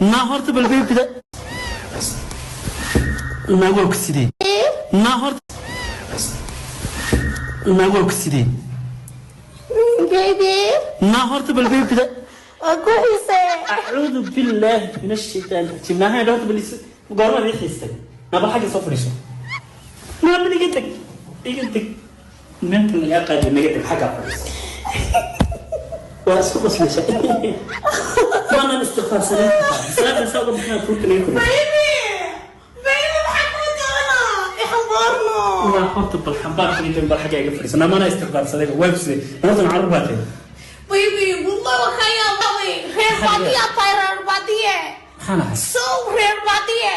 Naa horta bal baby-da. Naa waa ku sidee? Naa horta. Naa waa ku sidee? Baby. Naa horta bal baby-da. Waa ku xiisay. Acuudu billaahi min ashaytaan rajiim. Naa horta bal goormaad ii xiistay? Naa bal xagga soo fadhiiso. Naa bal iga teg, iga teg. Meelta lagaa qaadiyo naga teg, xaggaa fadhiiso. Waa isku qoslaysa. Maanan istikfaarsanin xataa. Salaada saa uga bixinaa tuurta naga koriyo. Baby, baby, maxaa kula doonaa? Ixambaarno. Waa horta bal xambaarka inta bal xagga iga fadhiiso. Naa maana istikfaarsaday, waa sidee? Horta carruur baa tahay. Baby, wallah waa kaa yaabay. Reer baadiyaa tahay, reer baadiye. Maxaan ahay? So reer baadiye.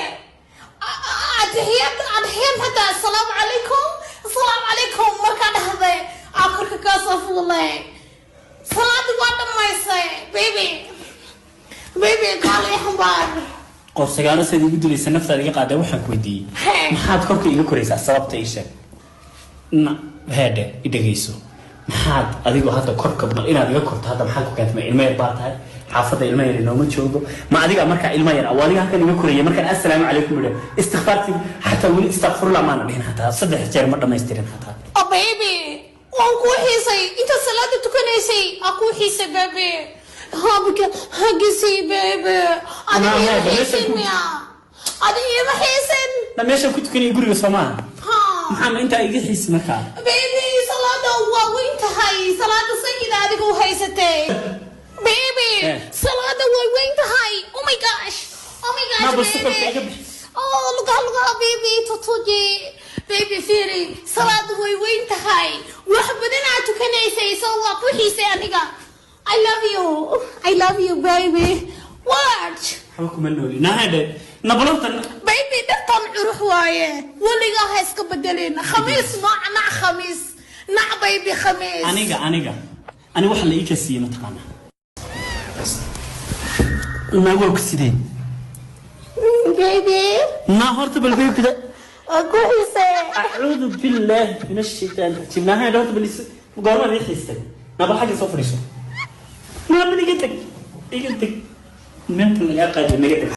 Adixiyad, adixiyad hataa "Asalaamu calaykum, asalaamu calaykum" markaa dhahday aa korka kaa soo fuulay. Salaadi waa dhammaysay, baby. Baby, kaala ixambaar. Qof sagaalo saad igu dilaysa, naftaada iga qaaday. Waxaan ku weydiiyey, Hee. maxaad korka iga koraysaa? Sababta ii sheeg. Na heedhe, i dhegayso. Maxaad adigu hadda korka bal inaad iga korto hadda maxaad ku keentay? Ma ilmo yar baa tahay? Xaafadda ilmo yar inooma joogo. Ma adiga markaa ilmo yar oo adiga halkan iga koraya markaan "Assalaamu calaykum" idho? Istikfaartii xataa weli "Istakfirullah" maana dhihin, xataa saddex jeer ma dhamaystirin xataa. Oh baby, waan kuu xiisay. Inta salaada tukanaysay aa kuu xiisay, baby. Habka hagisi, baby. Adiga Naa, ima meesha xiisin miya? Adiga ima xiisin. Na meeshaan ku tukanaya guriga soo maaha? Ha. Maxaa intaa iga xiisi markaa? Baby, salaada waa weyn tahay. Salaada sayida adiga u haysatay, baby. Eh. Salaada way weyn tahay. Oh my gosh, oh my gosh. Ma, bal baby. suxulka iga bixi. Oh, lugaha, lugaha, baby, tutuji. Baby, fiiri, salaada way weyn tahay. Wax badan aad tukanaysay, so waa ku xiisay aniga. I love you, I love you, baby. What? Waxba kuma nooli. Nahadhe, nabalanta. Baby, dhartan curux waaye. Weligaa ha iska bedelin. Khamiis nooc nac, khamiis nac, baby, khamiis. Aniga waxa la ii ka siiyey mataqaanaa? Naa waa ku sidee? Baby. Naa horta bal baby-da. Waa ku xiisay. Acuudu billaahi min ashaytaan rajiim. Nahadhe, horta bal goormaad ii xiistay? Naa bal xagga soo fadhiiso. Naa bal iga teg, iga teg. Meelta lagaa qaadiyo naga teg.